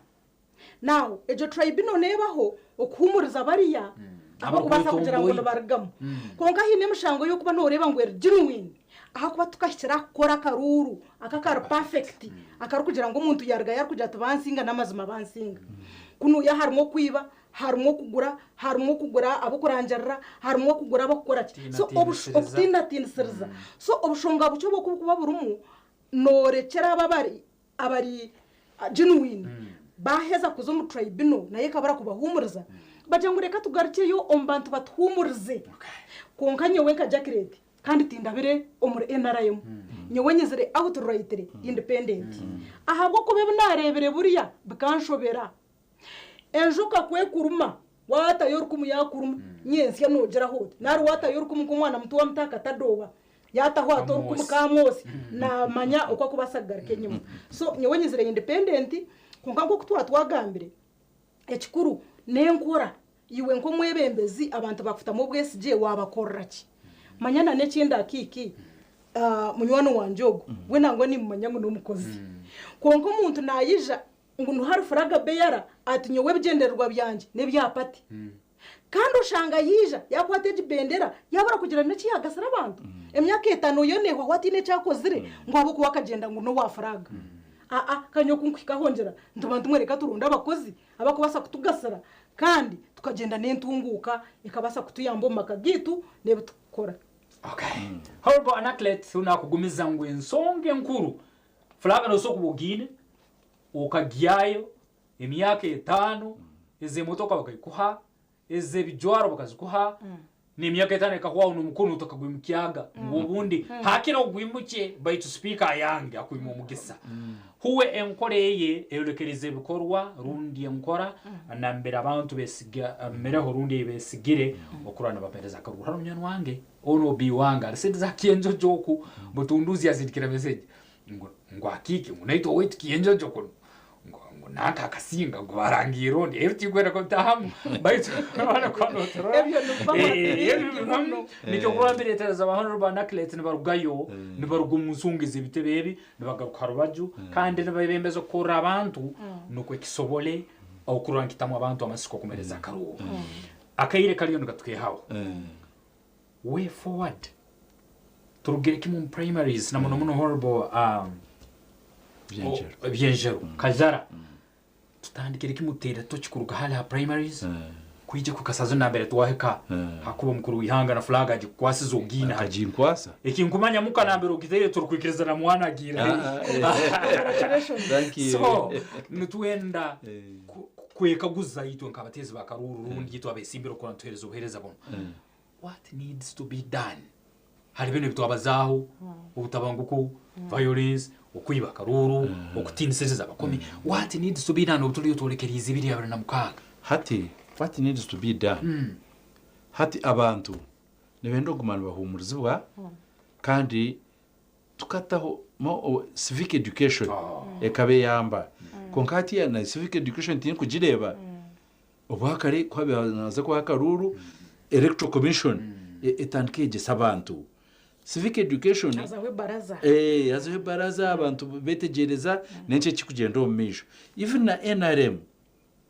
Now egyo tribunal neebaho okuhuumuriza bariya abarikubaasa kugira ngu nibarugamu. Kwonka haine emishango y'okuba nooreeba ngu eri genuine ahakuba tukahikire aha kukora akaruuru aka akari perfect akarikugira ngu omuntu yaarugayo arikugira ati bansinga n'amazima bansinga. Kunuuya harimu okwiba, harimu okugura, harimu okugura ab'okurangirira, harimu okugura ab'okukora ki. So okutiinatiinisiriza. So obushonga bukye obu obukuba burimu noorekyera abo abari abari genuine baaheza kuza omu tribunal nayo ekabura kubahuumuriza bagira ngu reka tugarukyeyo omu bantu batuhuumurize. Kwonka nyowe nka Jacqueline kandi tindabire omuri NRM, nyowe nyizire outrightly independent ahabw'okuba ebi naareebire buriya bikanshobera. Enjoka ku ekuruma waatayo orukumu yaakuruma nyentsya noogiraho oti nari waatayo orukumu nk'omwana muto wa mutaaka tadooba yaataho ati orukumu kaamwotsya naamanya oku akubaasa kugaruka enyima. So nyowe nyizire independent kwonka nk'oku twaba twagambire ekikuru n'enkora iwe nk'omwebembezi abantu bakufutamu obwesigye waabakorera ki? Manya na n'ekindi akiiki munywani wangye ogu we nangwa nimumanya ngu n'omukozi kwonka omuntu naayija ngu niho hari furaga beyara ati nyowe ebigyendererwa byangye n'ebya pati kandi oshanga yaija yaakwata egi bendera yaabura kugira n'eki yaagasira abantu emyaka etaano yoona ehwaho ataine eki akozire ngu ahabw'okuba akagyenda ngu n'owa furaga. Aa ka nyowe ku nkuhikaho ngira nti bantu mwe reka turonde abakozi abarikubaasa kutugasira kandi tukagyenda n'entunguuka ekabaasa kutuyamba omu maka gaitu n'ebi turikukora. Okay. Honorable Anaclet nakugumiza ngu ensonga enkuru fulaga nosobola kuba ogiine okagyayo emyaka etaano ez'emotoka bakagikuha ez'ebijwaro bakazikuha n'emyaka etaano ekahwaho n'omukono otakagwimukyaga ngu obundi hakira ogwimukye baitu sipiika ayange akwima omugisa. Huwe enkora eye eyolekereza ebikorwa rundi enkora nambere abantu besiga mereho rundi besigire okurora nibapereza akaruru. Hano munywani wange ono obi wange alisente za Kienjojo oku Butunduzi azindikira message ngu akike ngu naitwe owaitu Kienjojo kuno ngu nanka akasinga ngu barangiire ondi ero tigwenda kutahamu baitu bana kwa noturora. Ebyo nibiba Ebyo bingi muno. Nikyo kurora mbireetereza ba Honorable Anaclet nibarugayo nibaruga omu nsonga ez'ebitebe ebi nibagaruka ha rubaju kandi nibabembeza okukorra abantu nukwo ekisobole okurora nkitamu abantu amasiko okumereza akaruuru. Akaire kariyo nikatukehaho. Way forward turugire kimu mu primaries na muno muno Honorable Byenjero. Byenjero Kajara tutandikire kimu teera toki kuruga hali ha primaries kwija kukasazo nambere twahika hakuba omukuru w'ihanga na flag agikukwasiza ogiina hati. Akaginkwasa. Ekinkumanya muka nambere ogiteire turikwikiriza na mwana agiire. Thank you. So nitwenda kwekaguza itwe nk'abateezi ba karuuru rundi itwe abesimbire okukora nituheereza obuheereza buno, what needs to be done? Hari bino ebitwabazaaho, obutabanguko, violence. Okwiba akaruuru, okutiinisiriza abakomi. What needs to be done obu turiyo tworekereize 2026? Hati what needs to be done, hati abantu nibenda okuguma nibahuumurizibwa kandi tukataho mo civic education ekaba eyamba. Kwonka hatiiya na civic education tindikugireeba. Obwakare ku habaire nihaza kubaho akaruuru, electoral commission etandika eyegyesa abantu. Civic education Hazaho ebaraza. Eh, hazaho ebaraza abantu betegyereza n'enki ekirikugyenda omu maisho. Even na nrm,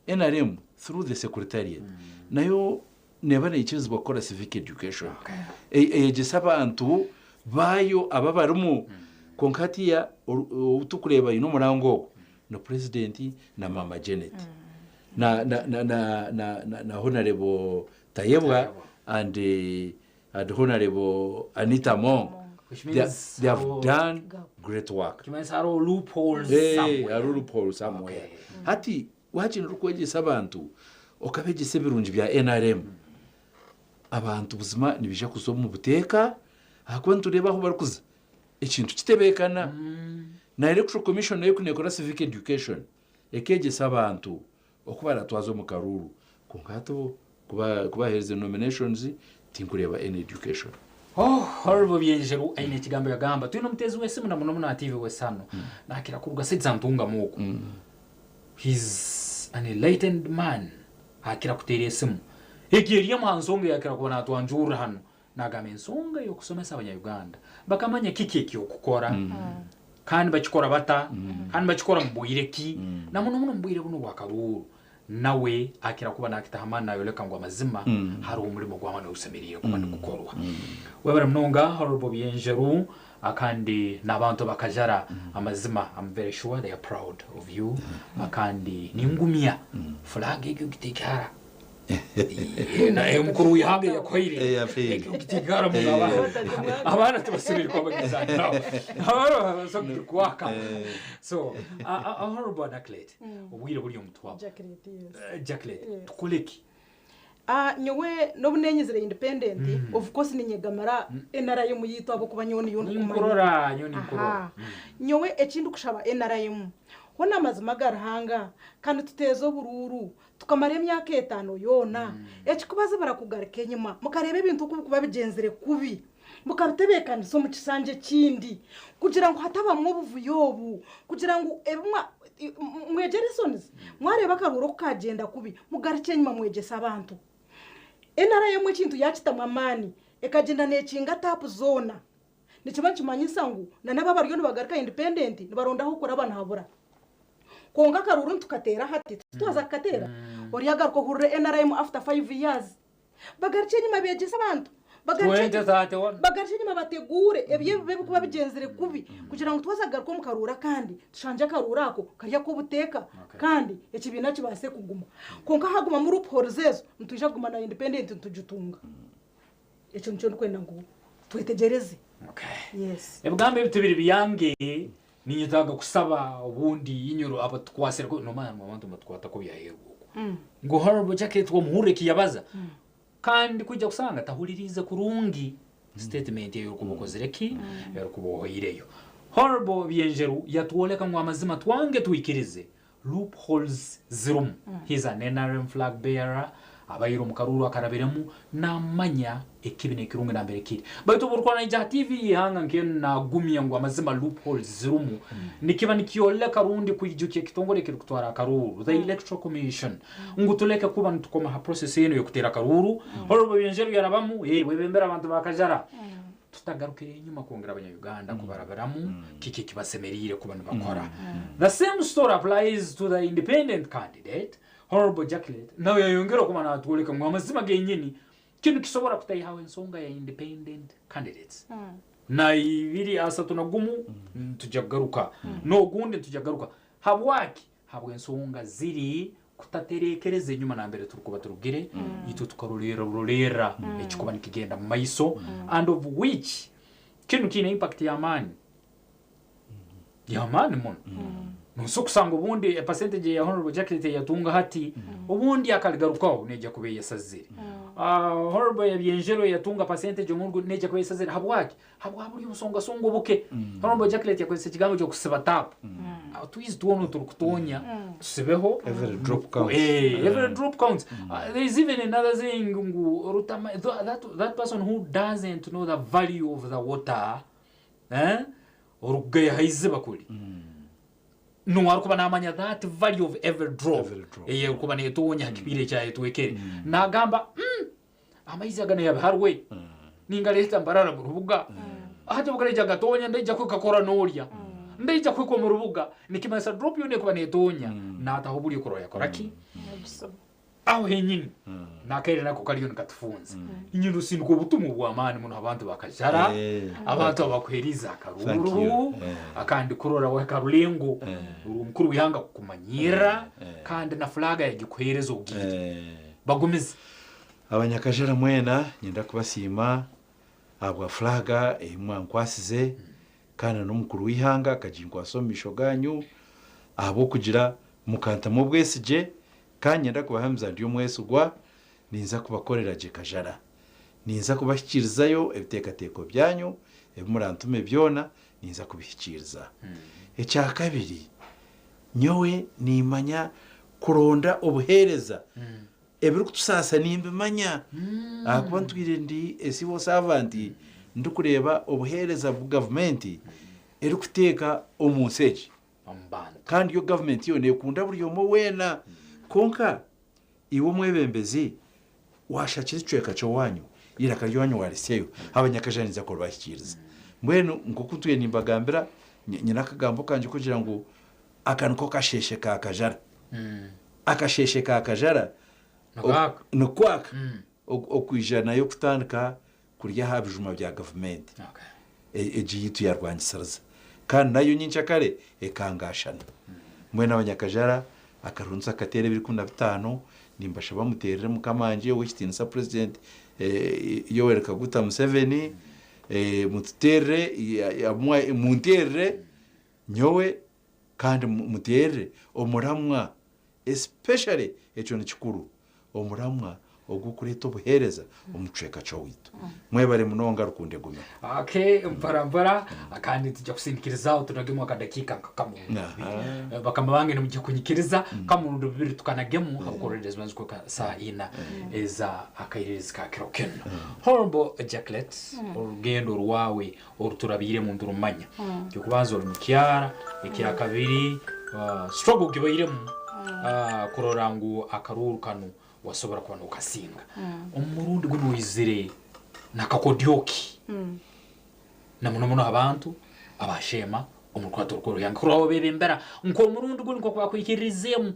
nrm through the secretariat nayo neeba neikirizibwa kukora civic education. Eyegyesa abantu baayo aba abarimu. Kwonka hatiiya ou turikureeba aine omuranga ogwo ni purezidenti na maama Janet. Na na na na na na Honourable Tayebwa and and Honourable Anita Among. Which They, means they have hariho- done great work. Kimanyisa hariho loopholes Eh, somewhere. hariho loophole somewhere. Okay. Hati wagyenda orikwegyesa abantu okabegyesa ebirungi bya NRM, abantu buzima nibaija kuza omu buteeka ahakuba nitureeba ahu barikuza ekintu kitebeekana. Na Electoral Commission nayo ku neekora civic education ekeegyesa abantu oku baratwaze omu karuuru kwonka hati bo ku baheereza nominations tinkureeba any education. Oh, Honourable Byenjeru aine ekigambo yagamba. Twine omuteezi w'esimu na muno muno aha TV West hanu. Nakira kuruga Saids Ntungamo oku. He's an enlightened man. Akira kuteera esimu. Egi eri emwe aha nsonga eyakira kuba natwanjurira hanu. Nagamba ensonga y'okusomesa abanya-Uganda bakamanya kiki eky'okukora kandi bakikora bata kandi bakikora mu bwire ki na muno muno mu bwire bunu obw'akaruuru. Nawe akira kuba nakitaho amaani nayoleka ngu amazima hariho omurimo gw'amaani ogusemeriire kuba nigukorwa. Webare munonga Honourable Byenjeru kandi n'abantu abakajara amazima I'm very sure they are proud of you kandi ningumya flag egyo ogiteeke hara. Omukuru w'eihanga eyakuhaire Eyampaire. egyo ogiteeke hara muno abaana abaana tibasemeriire kuba bagizaniraho abaana babaasa kugikwaka. So Honourable Anaclet, obwire buri omu twabo. Jacqueline, yes. Jacqueline, Yes. tukole ki? Ah, nyowe n'obu nenyizire independent, of course ninyegamira NRM yitu ahabw'okuba nyowe niyo ndikumanya. Ninkurora, nyowe ninkurora. Aha. Nyowe eki ndikushaba NRM, hoona amazima ga Ruhanga, ka nituteeza oburuuru, tukamara emyaka etaano yoona, ekikubazibira kugaruka enyima, mukareeba ebintu oku birikuba bigyenzire kubi, mukabitebeekanisa omu kishangye ekindi, kugira ngu hatabamu obuvuyo obu, kugira ngu ebi mwa, mwegye lessons, mwareeba akaruuru oku kaagyenda kubi, mugarukye enyima mwegyese abantu. NRM ekintu yaakitamu amaani, ekagyenda neekinga taapu zoona, nikiba nikimanyisa ngu na n'abo abariyo nibagaruka independent nibaronda ah'okuraba nihabura. Kwonka akaruuru nitukateera hati, titwaza kukateera, oryagaruka ohurire NRM after 5 years. Bagarukye enyima beegyese abantu. Bagarukye 2031. Bagarukye enyima bateguure ebyo ebibi ebirikuba bigyenzire kubi kugira ngu twaza kugaruka omu karuuru akandi tushangye akaruuru ako kari ak'obuteeka kandi ekibiina kibaase kuguma. Kwonka haagumamu loopholes ezo nitwija kuguma na independent nitugitunga. Ekyo nikyo ndikwenda ngu twetegyereze. Okay. Yes. Ebigambo ebi tibiri byange, ninyetaaga kusaba obundi inywe abatukwasire kubi, nomanya ngu abantu nibatukwata kubi aheeru okwo. Ngu Honourable Jacqueline twamuhurira eki yabaza, kandi kwija kusanga tahuririize kurungi statement ei orikuba okozire ki, ei orikuba ohoireyo. Honourable Byenjeru yatwoleka ngu amazima twange twikirize loopholes zirimu. He's an NRM flag bearer, abaire omu karuuru akarabiremu, namanya ekibi n'ekirungi nambere kiri. Baitu obu orikuba naija aha TV y'eihanga nk'enu nagumya ngu amazima loopholes zirimu, nikiba nikyoleka rundi kwijukya ekitongore ekirikutwara akaruuru, the Electoral Commission, ngu tuleke kuba nitukoma ha process enu ey'okuteera akaruuru. Honourable Byenjeru yarabamu, webembera abantu ba Kajara. Tutagarukira enyima kwongera abanya-Uganda kubarabiramu kiki ekibasemeriire kuba nibakora. The same story applies to the independent candidate, Honourable Jacqueline, nawe yayongera okuba natwoleka ngu amazima genyini kinu kisobora kutaihaho ensonga ya independent candidates. Na ibiri asatu na gumu nitujya kugaruka, n'ogundi nitujya kugaruka. Habwaki? Habw'ensonga ziri kutaterekereza enyuma nambere turikuba turugire, itwe tukarolerra burolerra ekikuba nikigenda mu maiso, and of which kinu kiine impact y'amaani, y'amaani muno. Nosa okusanga obundi percentage ya Honorable Jacqueline eyatunga hati obundi akaligarukaho neija kuba eyesazire. Honorable Ebyenjero eyatunga percentage omurundi gunu neija kuba eyesazire. Habwaki? Habwa buri obusongasonga obuke. Honorable Jacqueline yakozesa ekigambo ky'okusiba taapu. Otwizi twona oturikutonya tusibeho. Every drop counts. Every drop counts. There is even another saying ngu rutama, that person who doesn't know the value of the water, orikugaya aha iziba kuri, niwe arikuba namanya that value of every drop Every drop. eyerikuba netonya aha kipiira ekyayetwekere. Nagamba, amaizi aga nayabiharwe, ningareeta Mbarara mu rubuga, hati obu gatonya ndaija kuhika norya, ndaija kuhika omu rubuga, nikimanyisa drop yoona ekuba netonya, nataho buri kurora yakora ki? Aho henyini nakaire nako kariyo nikatufunza. Inye ndusinduka obutumwa obw'amaani muno abantu bakajara, abantu abakuheriza Thank you. akaruru, akandi kurora weka rulengo, omukuru w'ihanga kukumanyira, kandi na flaga yagikuhereza ogiire. Bagumize. Abanyakajara mwena nyenda kubasiima ahabwa flaga ei mwankwasize, kandi n'omukuru w'ihanga akaginkwasa omu maisho ganyu ahabw'okugira mukantamu obwesigye, kandi nyenda kubahamiza ndi omwesigwa, ninza kubakorera gye Kajara. Ninza kubahikirizayo ebiteekateeko byanyu, ebi murantume byona, ninza kubihikiriza. Ekya kabiri, nyowe nimanya kuronda obuheereza. Ebirikutusaasa nimbimanya. Ahakuba ntwire ndi a civil servant, ndikureeba obuheereza bu gavumenti erikuteeka omu nsi egi. Omu bantu. Kandi yo gavumenti yo neekunda buri omwe weena. Kwonka iwe omwebembezi washakira ekicweka ky'owanyu, eiraka ryanyu warisyayo, abanyakajara ninza kuribahikiriza. Mbwenu nk'oku ntwire nimbagambira, nyine akagambo kangye kugira ngu aka niko kasheeshe ka Kajara. Akasheeshe ka Kajara Nikwaka. Nikwaka. Okwija nayo kutandika kurya aha bijuma bya gavumenti. Egi yitu yarwangisiriza. Kandi nayo nyenkyakare ekangashana. Mbwenu abanyakajara akarunzi akateera ebiri kumi na bitaano, nimbashaba muteerere mukama wangye ow'ekitiinisa President Yoweri Kaguta Museveni, mututeerere, munteerere nyowe, kandi muteerere omuramwa, especially ekyo ni kikuru, omuramwa ogw'okureeta obuheereza omu kicweka ky'owaitu. Mwebare munonga, rukunde gume. Okay, mpora mpora, kandi tujja kusindikirizaho tunagemu akadakiika nka kamwe. Bakama bange nimujja kunyikiriza kamurundi bibiri tukanagemu habukorereza zibanza kuka saa ina eza akairirizi ka kiro kino. Honorable Jacqueline, orugendo rwawe oruturabiiremu nturumanya. Kyokubanza ori mukyara, ekya kabiri, struggle gibairemu, kurora ngu akaruru kanu wasobora kuba nokasinga. Omurundi guno oizire nakakodyoki. Na muno muno abantu abashema omurukwato rw'oruhanga kurora bebembera nk'omurundi guno nk'oku bakwikiririzemu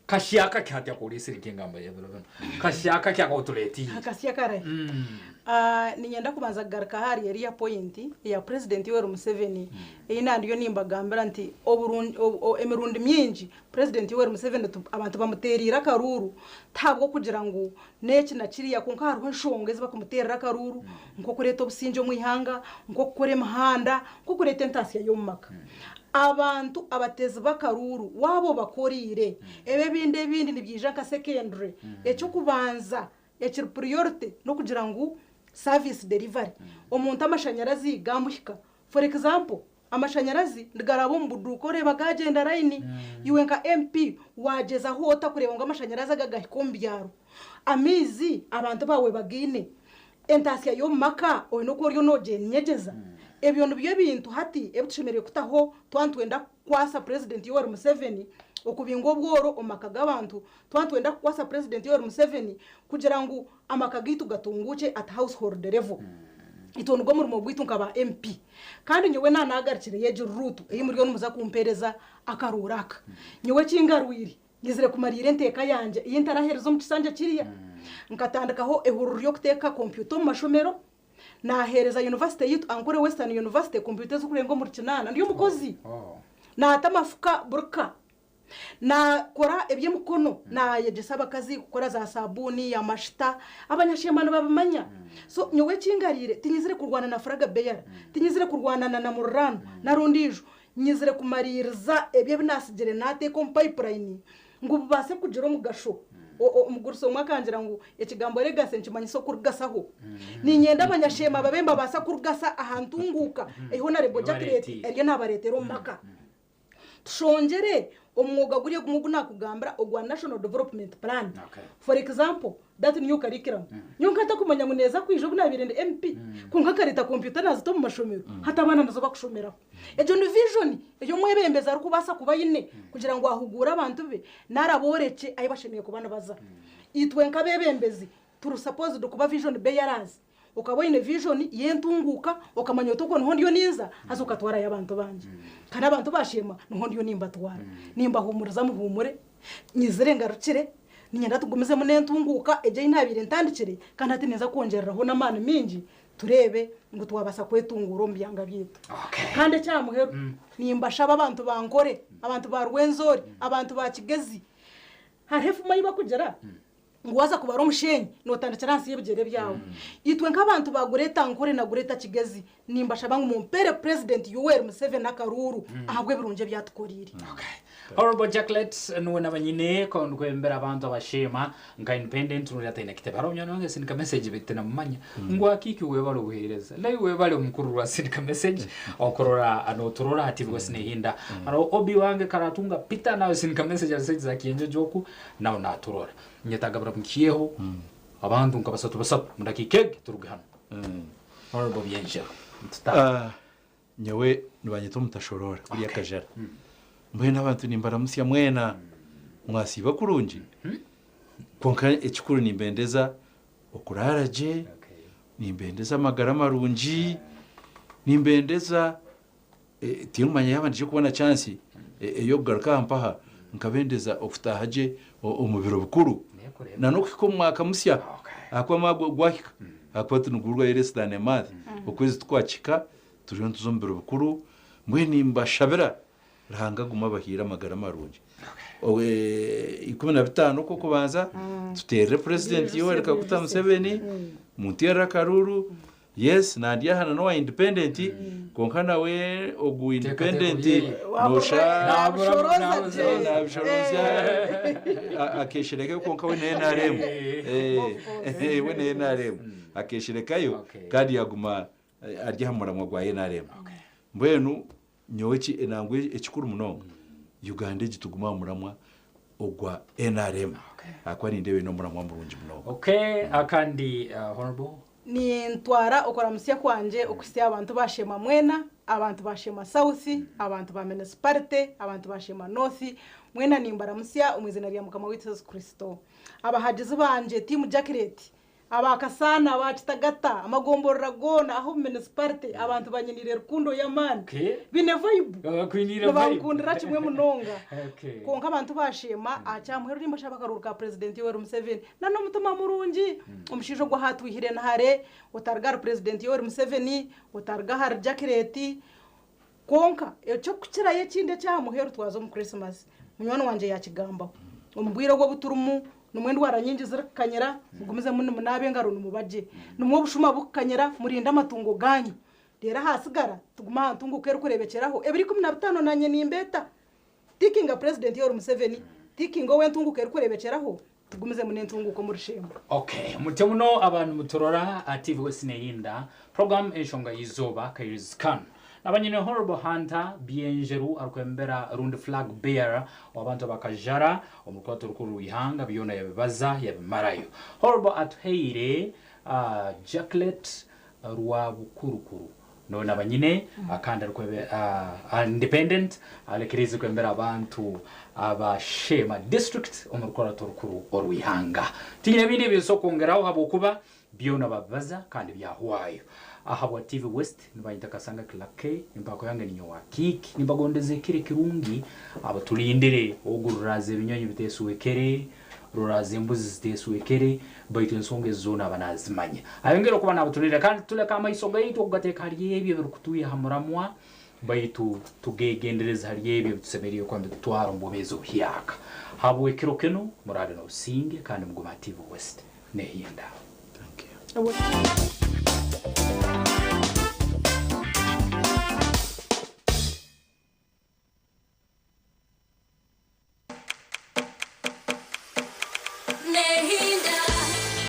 kashyaka kyatya kulisira nk'engamba ya biro bino kashyaka kyakautuleetiire. Akasya kare. Ninyenda kubanza kugaruka hari eriya point ya President Yoweri Museveni, ei nandiyo nimbagambira nti emirundi mingi President Yoweri Museveni abantu bamuteerire akaruru tihabwo kugira ngu n'eki na kiriya, kwonka hariho enshonga ezi bakumuteerera akaruru, nk'okureeta obusingye omu ihanga, nk'okukora emihanda, nk'okureeta entaasya y'omu maka. Abantu abatezi b'akaruru waabo bakoriire ebi ebindi ebindi nibyija nka secondary. Ekyokubanza ekiri priority n'okugira ngu service delivery, omuntu amashanyarazi gamuhika. For example, amashanyarazi nigaraba omu buduuka, oreeba gagyenda layini. Iwe nka MP wagyezaho ota kureeba ngu amashanyarazi aga gahika omu byaro, amaizi abantu baawe bagaine, entaasya y'omu maka oine oku oriyo noogyenyegyeza. Ebyo nibyo bintu hati ebi tushemereire kutaho twantwenda kukwasa President Yoweri Museveni okubinga obworo omu maka g'abantu, twantwenda kukwasa President Yoweri Museveni kugira ngu amaka gaitu gatunguukye at household level. Itwe nigwo murimo gwaitu nka ba MP. Kandi nyowe nanagarukire yegi ruutu ei muriyo nimuza kumpereza akaruuru aka. Nyowe kingarwire nyizire kumariira enteeka yangye ei ntaraheereza omu kisanja kiriya. Nkatandikaho ehururu ry'okuteeka kompyuta omu mashomero, naheereza university yitu Ankole Western University kompyuta ez'okurenga omuri 8, ndi omukozi. Naata amafuka burika, nakora eby'emikono, nayegyesa abakazi kukora za sabuuni, amashita, abanyashema nibabimanya. So nyowe kingarire tinyizire kurwana na flag bearer, tinyizire kurwana na mururano na rundijo. Nyizire kumariiriza ebyo ebi naatsigire naateeka omu pipeline ngu bibaase kugira omugasho. Omugurusi omwe akangira ngu ekigambo legacy nikimanyisa okurugasaho. Niinyenda abanyasheema babe nibabaasa kurugasa aha ntunguuka ei Honarebo Jacqueline ariyo naabareetera omu maka. Tushongyere omwoga guriya gumwe ogu naakugambira ogwa National Development Plan. For example, that new curriculum. Nyowe nkatakumanya ngu neeza kwija obu naabaire ndi MP, kwonka nkareeta kompyuta naazita omu mashomero, hati abaana nizo bakushomeraho. Egyo ni vision ei omwebembezi arikubaasa kuba aine kugira ngu ahuguure abantu be nari aboorekye ahu bashemereire kuba nibaza. Itwe nk'abeebembezi turi supposed kuba vision bearers. Okaba oine vision y'entunguuka, okamanya oti okwo niho ndiyo ninza, haza okatwarayo abantu bangye. Kandi abantu baasheema, niho ndiyo nimbatwara. Nimbahuumuriza muhuumure, nyizire ngarukire, niinyenda tugumizemu n'entunguuka egyo ei naabaire ntandikire, kandi hati ninza kwongyereraho n'amaani maingi tureebe ngu twabaasa kwetunguura omu byanga byaitu. Kandi eky'aha muheru, nimbashaba abantu ba Nkore, abantu ba Rwenzori, abantu ba Kigezi, hariho efumu ei barikugira ngu waaza kubara omusheenyi nootandikira ahansi y'ebigyere byawe. Itwe nk'abantu ba Greater Nkore na Greater Kigezi, nimbashaba ngu mumpeere Purezidenti Yoweri Museveni akaruuru ahabw'ebirungi ebi atukoreire. Honourable Jacquelet nuwe nabanyine ko ndikwembera abantu abasheema nka independent rundi ataine kitebe. Hariho munywani wange yasindika message baitu tinamumanya ngu akiiki webale obuhereza. Naiwe webale omukuru rwasindika message okurora noturora hati bwo sinehinda. Hariho Obi wange Karatunga Peter nawe asindika message ari side za Kienjojo oku nawe naturora. Nyetaaga buramukiyeho abantu nka basatu basatu omu dakiika egi turuge hanu. Honourable Byenjero nitutaaha. Ah, Nyowe nibanyeta omutashoroora kuriya Kajara. Mbwenu abantu nimbaramutsya mwena. Mwasiiba kurungi? Kwonka ekikuru nimbendeza okuraara gye, nimbendeza amagara marungi, nimbendeza tinkumanya yaaba ndiija kubona chance ey'okugaruka aha mpaha nkabendeza okutaaha gye omu biro bikuru na n'okuhika omu mwaka musya ahakuba omwaka gwahika ahakuba tinigurwayo less than a month okwezi tikwakihika turiyo nituza omu biro bikuru mbwenu nimbashabira Ruhanga agume abahaire amagara marungi 15 okw'okubanza tuteerere purezidenti Yoweri Kaguta Museveni munteerere akaruuru Yes nandi aha na n'owa independent kwonka nawe ogu independent nosha nabishorozya akesherekayo kwonka we na NRM we na NRM akesherekayo kandi yaguma ari aha muramwa gwa NRM mbwenu Nyowe eki nangwa ekikuru munonga Uganda egi tugume aha muramwa ogwa NRM ahakuba nindeeba eine omuramwa murungi munonga. Okay akandi honourable. Nintwara okuramutsya kwangye okuhitsya aha bantu ba Sheema mwena, abantu ba Sheema South, abantu ba Municipality, abantu ba Sheema North, mwena nimbaramutsya omu eiziina rya Mukama waitu Yesu Kristo. Abahagizi bangye, Team Jacquelet, Aba Kasaana, aba Kitagata, amagomborora goona aha omu munisiparite abantu banyiniire rukundo y'amaani. Baine vibe. Nibankundira kimwe munonga. Kwonka abantu baasheema aha kyamuheru nimbashaba akaruuru ka Purezidenti Yoweri Museveni na n'omutima murungi. Omushaija ogwo ahaatwihire ni hare, otaruga ahari Purezidenti Yoweri Museveni, otaruga ahari Jacquelet. Kwonka eky'okukirayo ekindi eky'aha muheru twaza omu Krisimasi, munywani wangye yaakigambaho. Omu bwire obu obu turimu, nimwo endwara nyingi zirikukanyira, mugumizemu nimunaaba engaro nimuba gye. Nimwo obushuma burikukanyira, murinde amatungo gaanyu. Reero ahaatsigara, tugume aha ntunguuka erikureebekyeraho. Ebiro 15 naanye nimbeeta. Tikinga Purezidenti Yoweri Museveni, tikinga ow'entunguuka erikureebekyeraho. Tugumizemu n'entunguuka omu rushembo. Okay, mutyo muno abantu muturora aha TV West Neyinda program Enshonga y'eizooba Kairis Khan. Nabanyine Honourable Hunter Byenjeru arikwembera rundi flag bearer w'abantu aba Kajara omu rukwato rukuru rw'eihanga byona yabibaza yabimarayo. Honourable Atuhaire Jacquelet Rwabukurukuru Nowe nabanyine kandi arikwebe independent arekeriize kwembera abantu aba Sheema district omu rukurato rukuru orw'eihanga. Tinyine bindi ebi nsobola kwongeraho habwokuba byona babibaza kandi byahwayo. Ahabwa TV West nibanyeta Kasanga Clarke, empako yange ninyowe Akiiki. Nimbagondeza ekiro ekirungi abo tulindire ogu ruraza ebinyonyi biteeswekere. Rora embuzi ziteeswekere, baitu ensonga ezi zoona aba naazimanya. Ayongera okuba naabutulinda kandi tuleka amaiso gaitu okugateeka hali ebyo ebirukutwiha ha muramwa, baitu tugegendereza hali ebyo ebitusemeriire kuba nibitutwara omu bwomeezi obuhyaka. Habw'ekiro kinu, muraale n'obusinge kandi mugume ha TV West. Nehenda. Thank you.